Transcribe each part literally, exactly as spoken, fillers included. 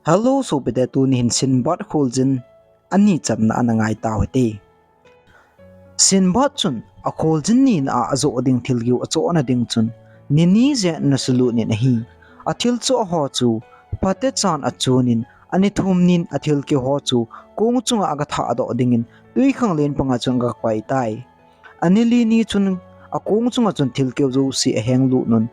Hello, sopite, tuni hin Sinbad kholjin ani channa ana ngai tau hite. Sinbad chun akholjin nina a ajoh ding thilkeo achohna ding chun, nini jen ana sulut in ahi. Athil choh ho chu phatechan achunin, ani thum nin athilkeo ho chu kong chunga aga thahdoh dingin, tuikhanglen panga chun aga koi tai. Ani li ni chun akong chunga chun thilkeo jouse ahenglut un,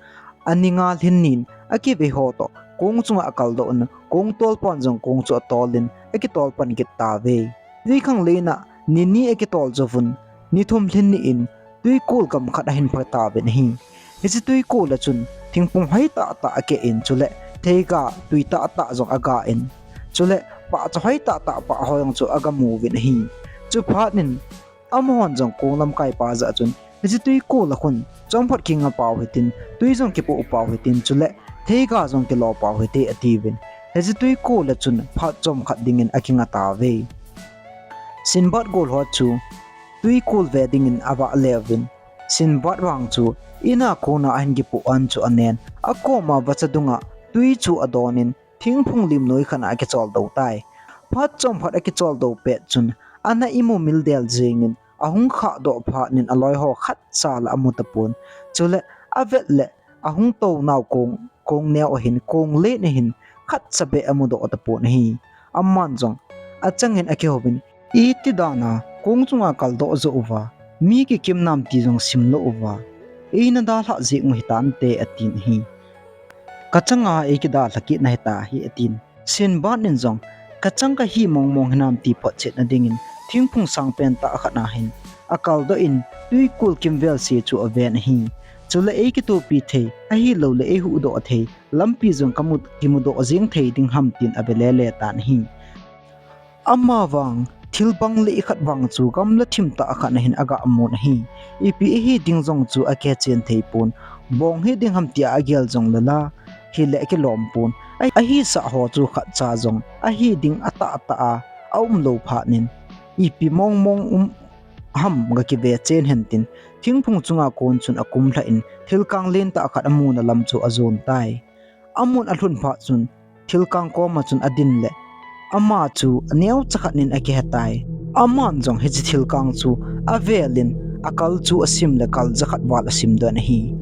ani nga lhin nin akivei ho toh kong chunga akaldoh un, kong tolpan jong kong chu atolin akitol pan kit tauve. Tuikhanglen a nini akitol jouvun, ni thum lhin ni in twikol gam khat ahin pha tauvin ahi. Hiche twikol a chun thingphung hoi tahtah akeh in, chule theiga tui tahtah jong aga in, chule pahcha hoi tahtah pah ho jong chu aga mu uvin ahi. Chuphat in amahon jong kong lamkaipa jah a chun, hiche twikol a khun chomkhat kinga pau hitin, tui jong kipoh pau hitin, chule theiga jong kilo pau hite, atiuvin. Hiche twikol a chun phat chomkhat dingin akinga tauve. Sinbad golhot chu twikol ve dingin avah le uvin, Sinbad vang chu in a kona ahin kipoh an chu anen, akoma vacha dunga tui chu adonin, thingphung lim noi khat a akicholdo tai. Phat chomkhat akicholdo pet chun, ana imu mildel jengin, ahung khahdoh phat nin aloi ho khatcha la amu tapon. Chule avet le ahung tou nau kong, kong neo ahin, kong len ahin, khatcha beh amudoh tapon ahi. Aman jong achangin akihouvin, iti dan a kong chunga kaldoh joh uva, mi kikim nam ti jong simlou uva, eina dalhah jeng u hitante, atin ahi. Kachanga eikidalha kit na hita hi, atin. Sinbad in jong, kachang kahi mongmong hinam ti photchetna dingin, thingphung sangpen tah khat a hin akaldoh in, twikol kimvel se chu aven ahi. Chule eikitopi thei, ahilouleh eihuhdoh thei lampi jong kamu, kimudoh jeng thei ding ham, tin ave lele tan ahi. Amavang thil bang lei khat vang chu gamla thim tah khat a hin aga mun ahi. Ipi ahi ding jong chu akihechen thei pon. Bong hi ding ham tia agel jong lala, hile akilom pon. Ahi, ahisah ho chu khatcha jong ahi ding atahtah a aumlou phat nin, ipi mongmong um ham ga kive chen hen tin, thingphung chunga kon chun akumlha in, thilkang lentah khat amuna lam chu ajon tai. Amun alhun phat chun, thilkang koma chun adin le, ama chu aneocha khat nin akihe tai. Aman jong hiche thilkang chu avel in, akal chu asim le kal jakhat val asim doh in ahi.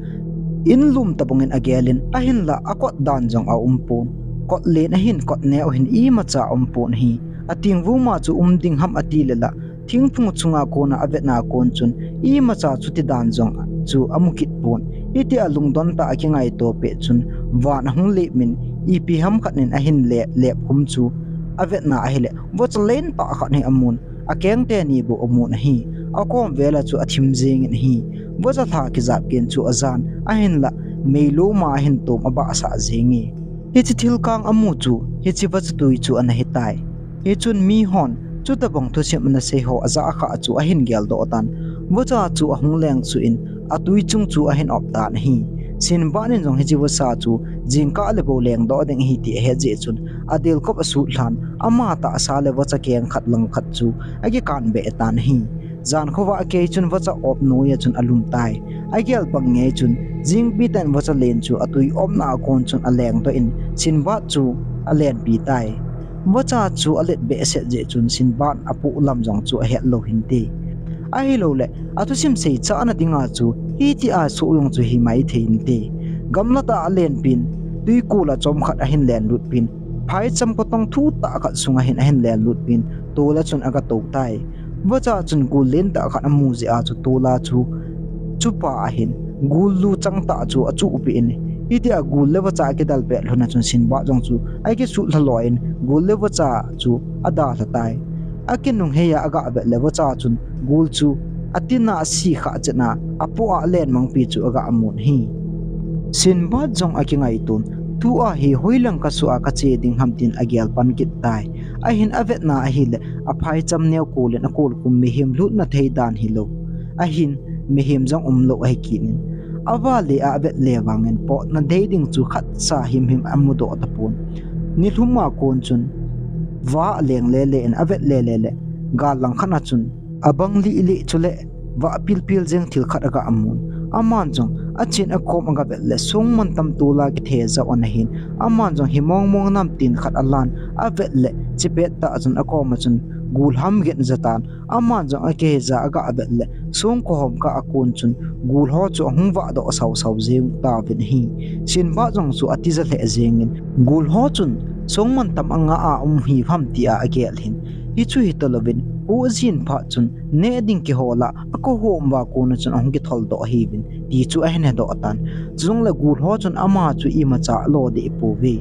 In lum tabang in agel in, ahinlah akot dan jong aumpon. Kot len ahin, kot neo ahin, imacha aumpon ahi. Ating vuma chu um ding ham ati le la, thingphung chunga kona avetna kon chun, imacha chuti dan jong chu amu kit pon. Hitia lungdon tah a akingaito pet chun, van ahung lep in, ipi ham khat nin ahin le, lep khum chu avetna ahile, vacha lentah khat hi amun, akeng teni bou amun ahi. Akom vel a chu athim jeng in ahi. Vacha lha kijap ken chu ajan, ahinlah meilou ma ahin tom abahsah jenge. Hiche thilkang amu chu, hiche vacha tui chu ana hitai. Hichun mihon chutabang thusim ana sei ho ajah kha chu ahin geldoh tan. Vacha chu ahung leng suh in, atui chung chu ahin op tan ahi. Sinbad in jong hiche vacha chu jingkah le bou lengdoh ding ahi ti ahet jeh chun, adelkop asut lhan, ama tahsa le vacha keng khat lang khat chu akikan beh tan ahi. Jan khovah kei chun vacha op noiya chun alum tai. Agel bang ngei chun, jingpi tah in vacha len chu atui opna a kon chun alengdoh in, Sinbad chu alenpi tai. Vacha chu alet behseh jeh chun Sinbad apoh lam jong chu ahet lou hinte. Ahilouleh, athusim seichahna dinga chu hitia soh jong chu himai thei inte. Gamla tah a alenpin, twikol a chomkhat ahin lenlutpin, phaicham kotong thutah khat sunga hin ahin lenlutpin, tola chun aga tou tai. Vacha chun gul lentah khat amu jeh a chu tola chu, chupa ahin, gul lu changtah chu achuhpeh in, hitia gul le vacha akidel pet lhon a chun Sinbad jong chu akisut lha loi in, gul le vacha chu adalha tai. Akinung heiya aga vet le vacha chun gul chu atina asi khah chetna, apoh a alen mangpi chu aga mun ahi. Sinbad jong akingaiton, tua hi hoilang kasoh a kache ding ham tin agel pan kit tai. Ahin avetna ahile, aphaicham neo kol in akol khum, mihem lutna thei dan hilou. Ahin mihem jong umlou ahi kit in. Avale a avet le vangin potna dei ding chu khatcha himhim amudoh tapon. Nilhum a kon chun, va aleng lele in avet lele le, gal lang khat a chun, abang lih lih chule, vah pilpil jeng thil khat aga mun. Aman jong, Achin akom aga vet le songmantam tola kithe jao ana hin, aman jong hi mong mong nam tin khat alan, avet le chipet tah chun akom a chun gul ham gin jatan, aman jong akihei ja aga vet le songkohom kah a kon chun gul ho chu ahung vah doh sao sao jeng tauvin ahi. Sinbad jong chu atija lheh jengin, gul ho chun songmantam anga a um hi ham tia agel hin, hichu hi talouvin, hu ajin phat chun neh ding kihol a, akohom uva kon a chun ahung kithol doh ahiuvin, ti chu ahin hedoh tan. Chujongle gul ho chun ama chu imacha alo deh pouve.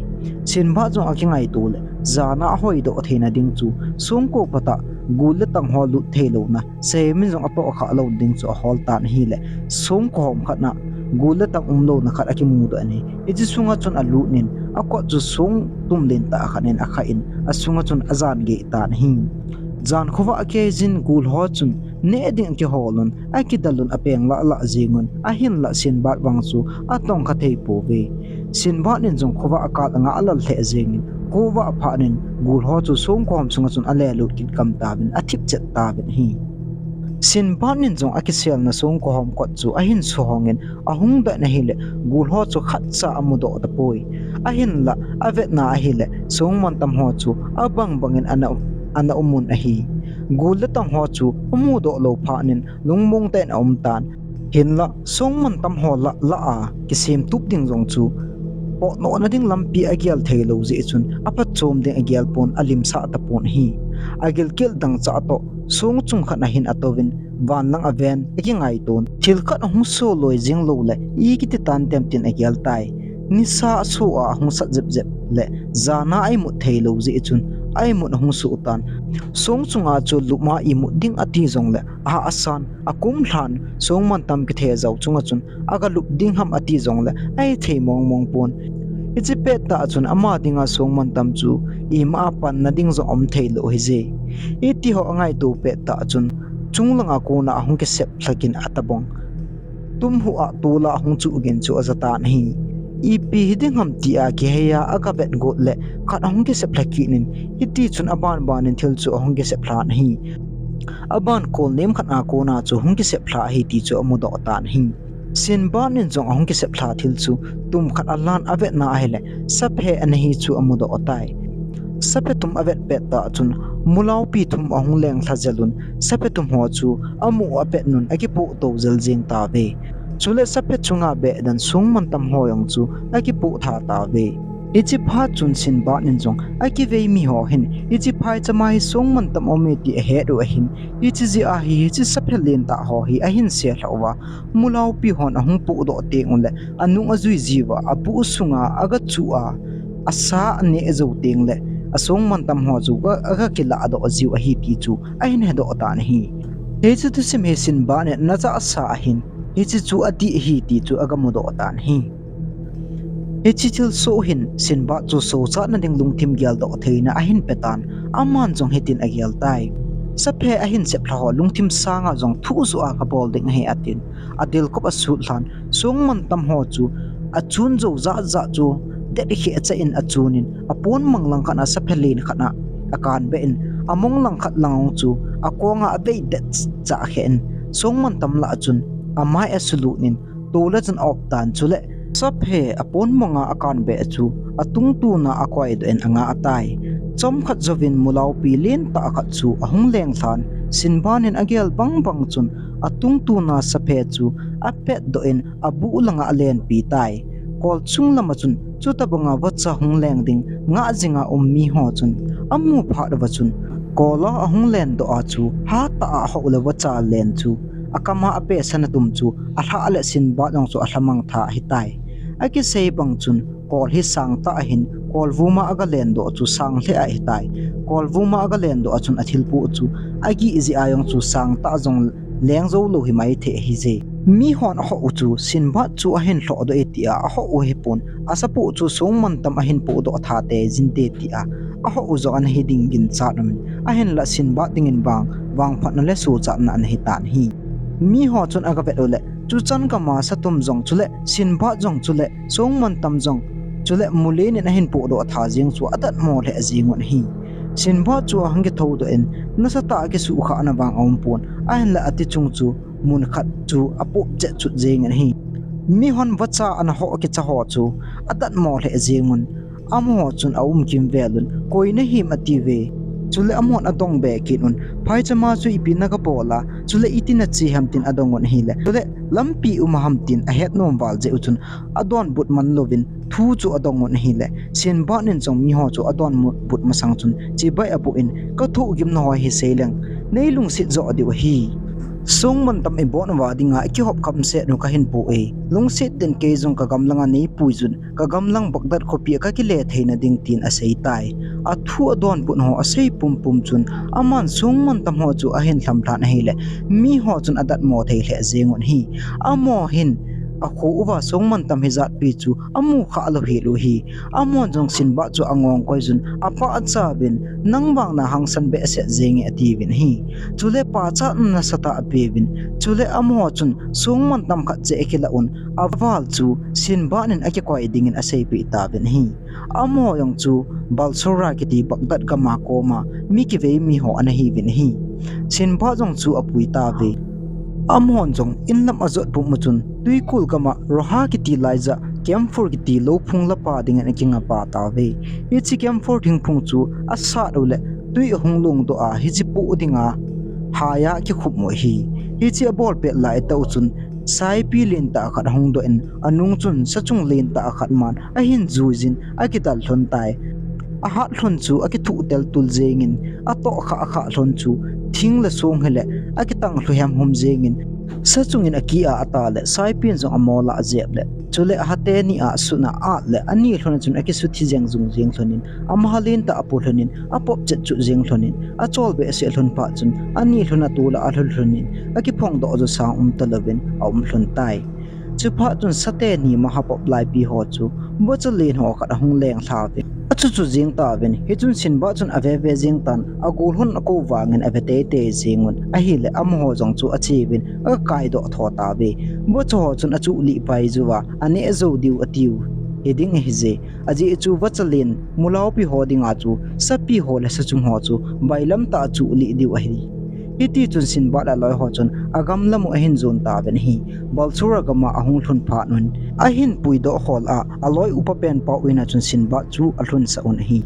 Sinbad jong akingaito le, jana ahoi doh theina ding chu, songko phat a gul le tang ho lut thei louna, seimin jong atoh khah lou ding chu ahol tan ahile, songkohom khat na gul le tang um louna khat akimu doh in ahi. Hiche sunga chun alut in, akot chu songtum lentah khat in akhah in, asunga chun ajan gei tan ahi. Jan khovah akei jin gul ho chun neh ding akihol un, akidal un apeng lah lah jeng un, ahinlah Sinbad vang chu atong kha thei pouve. Sinbad in jong khovah akal anga alal lheh jengin, khovah phat in gul ho chu songkohom sunga chun alelut kit gam tauvin, athip chet tauvin ahi. Sinbad in jong akiselna songkohom kot chu ahin suhongin, ahung doh in ahile, gul ho chu khatcha amudoh tapoi. Ahinlah avetna ahile, songmantam ho chu abang bangin ana, ana umun ahi. Gul le tang ho chu amudoh lou phat in lungmong tah in aum tan. Hinlah songmantam ho lah lah a kisem tup ding jong chu potdohna ding lampi agel thei lou jeh chun, aphatchom ding agel pon, alimsah tapon ahi. Agilkel dangchah toh song chung khat a hin atouvin, van lang aven, akingaiton. Thil khat ahung so loi jeng lou le, ikiti tantem tin agel tai. Nisa aso a ahung sat jep jep le, jana a imut thei lou jeh chun, aimut ahung soh tan. Song chunga chu lupma imut ding ati jongle, aha asan, akum lhan, songmantam kithe jao chunga chun, aga lup ding ham ati jongle, ahithei mong mong pon. Hiche pettah chun ama dinga songmantam chu ima a panna ding jong um thei lou ahije. Hitiho angaito pettah chun, chunglanga kona ahung kisep lhakin atabong, tum hu a tola ahung chuh gin chu aja tan ahi. Ipi hiding ham tia kihei a aga vet got le, khat ahung kisep lha kit in, hiti chun aban ban in thil chu ahung kisep lhan ahi. Aban kol nem khat a kona chu hung kisep lha ahi ti chu amudoh tan ahi. Sinbad in jong ahung kisep lha thil chu tum khat alan avetna ahile, saphe ana hi chu amudoh tai. Saphe tum avet pettah chun, mulaupi thum ahung leng lha jel un, saphe thum ho chu amu apet un akipoh to jel jeng tauve. Chule saphe chunga beh dan songmantam ho jong chu akipoh tha tauve. Hiche phat chun Sinbad in jong akivei mi ho hin, hiche phaichama hi songmantam aume ti ahet u ahin, hiche jeh a hi, hiche saphe lentah ho hi ahin se lhah uva, mulaupi hon ahung pohdoh teng ule, anung ajui jiuva, abuh sunga aga chuh a, asa aneh jou tengle, asongmantam ho chu aga, aga kilahdoh jiu ahi ti chu ahin hedoh tan ahi. Hiche thusim hi Sinbad in ana jahsa ahin, hiche chu adih ahi ti chu aga mudoh tan ahi. Hiche thilsoh hin Sinbad chu sochatna ding lungthim geldoh theina ahin petan, aman jong hitin agel tai. Saphe ahin sep lha ho lungthim sanga jong thujoh a kabol ding ahi atin, adilkop asut lhan, songmantam ho chu achun jou jat jat chu det kheh chah in achun in, apon mang langkhat a saphe len khat a akanbeh in, among langkhat lang chu akonga avei det chah kheh in, songmantam lah chun amai asulut in, tole chun aop tan chule, saphe apon monga akanbeh chu atungtuna akoidoh in anga atai. Chomkhat jouvin mulaupi lentah khat chu ahung leng lhan, Sinbad in agel bang bang chun atungtuna saphe chu apetdoh in abuh langa alenpi tai. Kol chung lama chun chutobanga vacha hung leng ding ngah jinga um miho chun amu phat uva chun, kola ahung lendoh a chu hatah a ahoh le vacha len chu akama apehsan atum chu alhah le Sinbad jong chu alhamang tha ahitai. Akisei bang chun kol hi sangtah ahin, kolvuma aga lendoh chu sang lheh ahitai. Kolvuma aga lendoh a chun athilpoh chu agih jeh a jong chu sangtah jong leng joulou hi maithei ahije. Mihon ahoh u chu Sinbad chu ahin lhohdoh e tia ahoh u hipon, asapoh chu songmantam ahin pohdoh tha teijin te tia ahoh u jong ana hiding ginchat umin, ahinla Sinbad dingin vang, vangphatna le sochatna ana hitan ahi. Miho chun aga vet ule, chuchan gama satum jong chule, Sinbad jong chule, songmantam jong chule, mulen in ahin pohdoh tha jeng chu adatmo lheh jeng un ahi. Sinbad chu ahung kithoudoh in, nasatah a akisuhkhahna vang aumpon, ahinla atichung chu mun khat chu apop chet chut jengin ahi. Mihon vacha ana ho kicha ho chu adatmo lheh jengun, amaho chun aum kimvelun, koi nahim atiuve. Chule amahon adong be kit'un, phaichama chu ipi nagabol a, chule iti nache ham tin adongun ahile, chule lampi uma ham tin ahet nom val jeh u chun, adonbut man louvin thu chu adongun ahile, Sinbad in jong miho chu adonbut masang chun chibai aboh in, kathoh gimna ho hi seileng, neilungset joh diu ahi. Songmantam ibon uva dinga ikihop khamset u kahin poi. Lungset in, kei jong kagamlanga neipuijun, kagamlang Baghdad khopi a kakile theina ding tin aseitai. Athu adonbut ho asei pumpum chun, aman songmantam ho chu ahin lhamlhan ahile, miho chun adatmo thei lheh jengun ahi. Amaho hin akho uva songmantam hijatpi chu amu khalou hel u ahi. Amahon jong Sinbad chu angong koijun, apahchauvin, nang vang nahangsan behseh jenge atiuvin ahi. Chule pachatna nasatah apeuvin, chule amaho chun songmantam khat cheh akilah un, aval chu Sinbad in akikoi dingin aseipeh tauvin ahi. Amaho jong chu Balsora kiti Baghdad gama koma mi kivei miho ana hiuvin ahi. Sinbad jong chu apui tauve. Amahon jong inlam ajot pum u chun, twikul gama Roha kiti laija, camphor kiti louphung lapa dingin akingapa tauve. Hiche camphor thingphung chu asat uleh, twi ahung longdoh a, hiche poh dinga haiya kikhum u ahi. Hiche abol pet laitah u chun, saipi lentah khat ahung doh in, anung chun sachung lentah khat man ahin juijin, akidal lhon tai. Ahat lhon chu akithuh teltul jengin, atoh khah khah lhon chu thing le song hile akitang lhu hemhum jengin, sachungin aki a ata le, saipin jong amol a ajep le, chule ahateni a suna at le, ani lhon a chun akisuthi jeng jung jeng lhonin, amaha lentah apo lhonin, apop chet chu jeng lhonin, achol behseh lhon phat chun, ani lhon a tol a alhu lhonin, akiphongdoh jo sang um talouvin aum lhon tai. Chuphat chun sateni ma hapop laipi ho chu, vacha len ho khat ahung lenglha uvin, achu chu jeng tauvin, hichun Sinbad chun aveve jeng tan, agol hon akou vangin ave teitei jengun, ahile amaho jong chu acheuvin, akaidoh tho tauve. Vacha ho chun achuh lih pai jouva, aneh jou diu atiu, hiding ahije. Ajeh chu vacha len, mulaupi ho dinga chu, sapi ho le sachung ho chu, bailam tah a chuh lih diu ahi. Hitichun Sinbad aloi ho chun, agamlam u ahin jon tauvin ahi. Balsora gama ahung lhun phat un, ahin puidoh khol a, aloi upa penpau in a chun Sinbad chu alhunsah un ahi.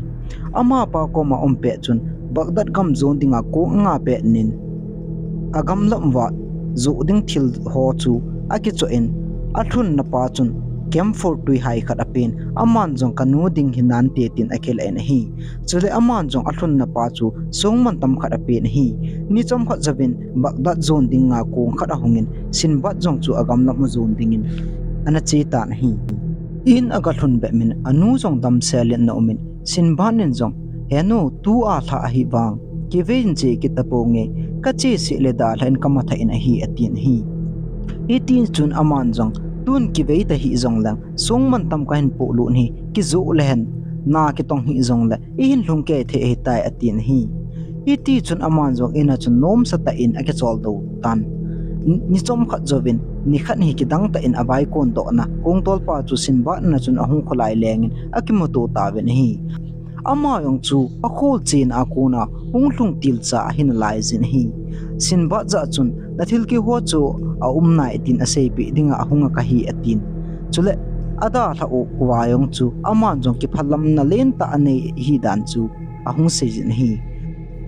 Amapa koma um pet chun, Baghdad gam jon dinga kong anga pet nin, agamlam uva joh ding thil ho chu akichoh in, alhunna pa chun camphor twi hai khat apen, aman jong kanu ding hinante tin akilah in ahi. Chule aman jong alhunna pa chu songmantam khat apen ahi. Ni chomkhat jouvin Baghdad jon dinga kong khat ahungin, Sinbad jong chu agamlam u jon dingin ana che tan ahi. In aga lhun bep in anu jong damsel in ana umin, Sinbad in jong, henu, tua lhah ahi vang, kivei in che kit taponge, kache seh le dalha in kamatha in ahi, atin ahi. Hitichun aman jong, tun kivei tahih jongleng, songmantam kahin polut hi, kijoh lehen, na kitong hih jongle, ihin lhung kei thei ahitai, atin ahi. Hitichun aman jong in a chun nomsatah in akicholdo tan. Ni chomkhat jouvin, nikhat hi kidangtah in avaikondohna kongtolpa chu Sinbad in a chun ahung kholai lengin akimuto tauvin ahi. Ama jong chu akholchena a kona hung lhung tilcha ahi nalaijin ahi. Sinbad jah chun, nathil keiho chu aum nai tin aseipeh dinga ahung akahi, atin. Chule, adalhah uva jong chu, aman jong kiphalamna lentah anei ahidan chu ahung seijin ahi.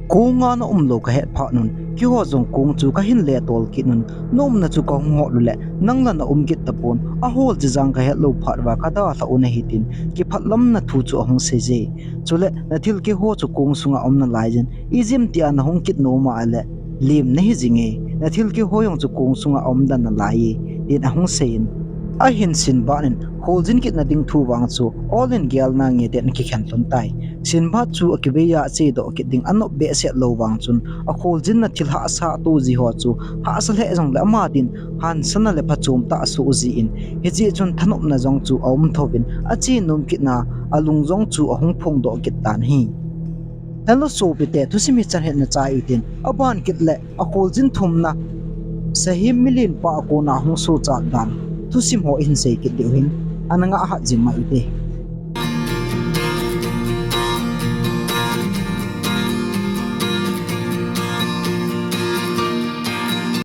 Konga naumlou kahet phat un, keiho jong kong chu kahin letol kit un, naumna chu kahung hol uleh, nangla naum kit tapon, ahol chijang kahetlou phat uva kadalhah u nahi tin, kiphalamna thu chu ahung seije. Chule, nathil keiho chu kong sunga aum nalaijin, ijemtia nahung kit nom a le, lem nahi jinge, nathil keiho jong chu kong sunga aum dan nalaiye, tin ahung seiyin. Ahin Sinbad in, kholjin kitna ding thu vang chu, olin gelna nge tin akikhen lhon tai. Sinbad chu akiveiya achedoh kit ding anop behseh lou vang chun, akholjinna thil hahsa toh ji ho chu, hahsa lheh jongle ama din, hansana le phachomtah asoh jin, hijeh chun thanopna jong chu aum thouvin, ache nom kitna, alung jong chu ahung phongdoh kit tan ahi. Hello sopite, thusim hichan hin nachai utin, aban kit le, akholjin thumna, Sahim milenpa a kona hung sochat dan, thusim ho ihin sei kit diu hin, ana ngah hat jing mai ute.